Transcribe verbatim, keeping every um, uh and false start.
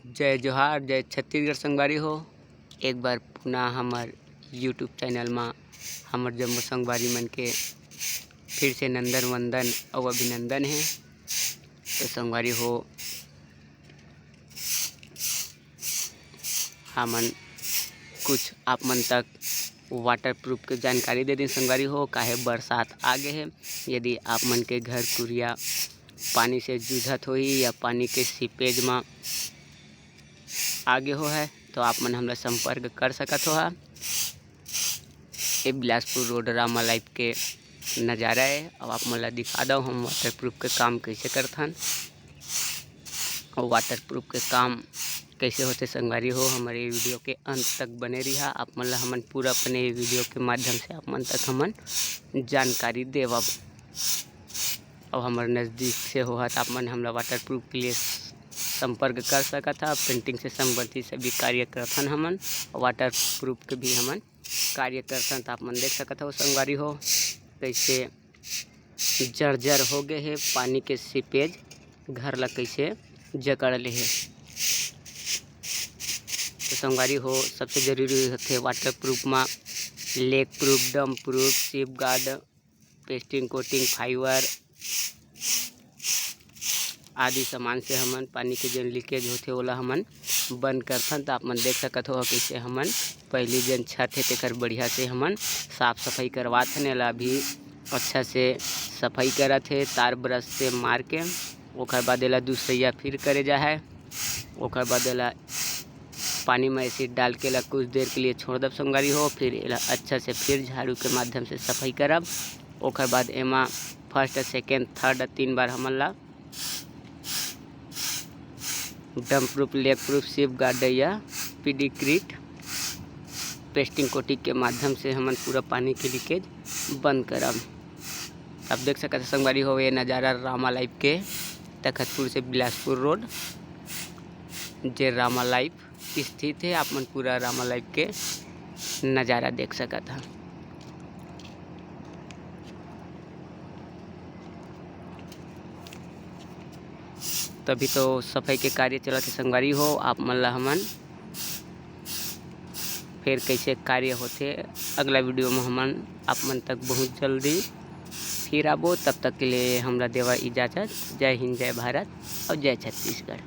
जय जोहार, जय छत्तीसगढ़ संगवारी हो। एक बार पुनः हमर YouTube चैनल मा हमर जम्मो संगवारी मन के फिर से नंदन वंदन अउ अभिनंदन हे। तो संगवारी हो, हमन कुछ आप मन तक वाटरप्रूफ के जानकारी दे दिन संगवारी हो, काहे बरसात आ गे हे। यदि आप मन के घर कुरिया पानी से जूझत होही या पानी के सीपेज मा आगे हो है, तो आप मन हमला संपर्क कर सकत हो हा। ये बिलासपुर रोड रामा लाइफ के नज़ारा है। अब आप मन ला दिखा दो हम वाटरप्रूफ के काम कैसे करथन और वाटरप्रूफ के काम कैसे होते संगवारी हो। हमारे वीडियो के अंत तक बने रहा, आप मन ला हमन पूरा अपने वीडियो के माध्यम से आप मन तक हमन जानकारी देवब। अब हमर नज़दीक से होहत आप मन हमला वाटरप्रूफ के लिए संपर्क कर सकत हा। पेंटिंग से संबंधित सभी कार्य करथन हमन, वाटरप्रूफ के भी हमन कार्य करथन। तो आप मन देख सकत हो संगवारी हो, कैसे जर्जर हो गए हे, पानी के सीपेज घर ला कैसे जकड़ ले हे। तो संगवारी हो, सबसे जरूरी होथे वाटरप्रूफ मा लेक प्रूफ, डंप प्रूफ, सीप गार्ड, पेस्टिंग कोटिंग, फाइबर आदि सामान से हमन पानी के जेन लीकेज होथे ओला हमन बंद करथन। तो आप मन देख सकत हो कैसे हमन पहली जेन छत हे तेकर बढ़िया से हमन साफ सफाई करवात हन। एला अभी अच्छा से सफाई करत हे तार ब्रश से मार के। ओकर बाद एला दूसरैया फिर करे जा है। ओकर बाद एला पानी में एसिड डाल के एला कुछ देर के लिए छोड़ दब संगवारी हो। फिर एला अच्छा से फिर झाड़ू के माध्यम से सफाई करब। ओकर बाद एमा फर्स्ट, सेकेंड, थर्ड तीन बार हमन ला डंप प्रूफ, लेक प्रूफ, सीप गार्ड या पीडीक्रीट पेस्टिंग कोटिंग के माध्यम से हमन पूरा पानी के लीकेज बंद करब। आप देख सकत हो संगवारी हो, ये नज़ारा रामा लाइफ के तखतपुर से बिलासपुर रोड, जे रामा लाइफ स्थित है। आप मन पूरा रामा लाइफ के नज़ारा देख सकत हा। तभी तो सफाई के कार्य चलत हे संगवारी हो। आप मन ला हमन फिर कैसे कार्य होथे अगला वीडियो में हमन आप मन तक बहुत जल्दी फिर आबो। तब तक के लिए हमरा देवा इजाज़त। जय हिंद, जय भारत और जय छत्तीसगढ़।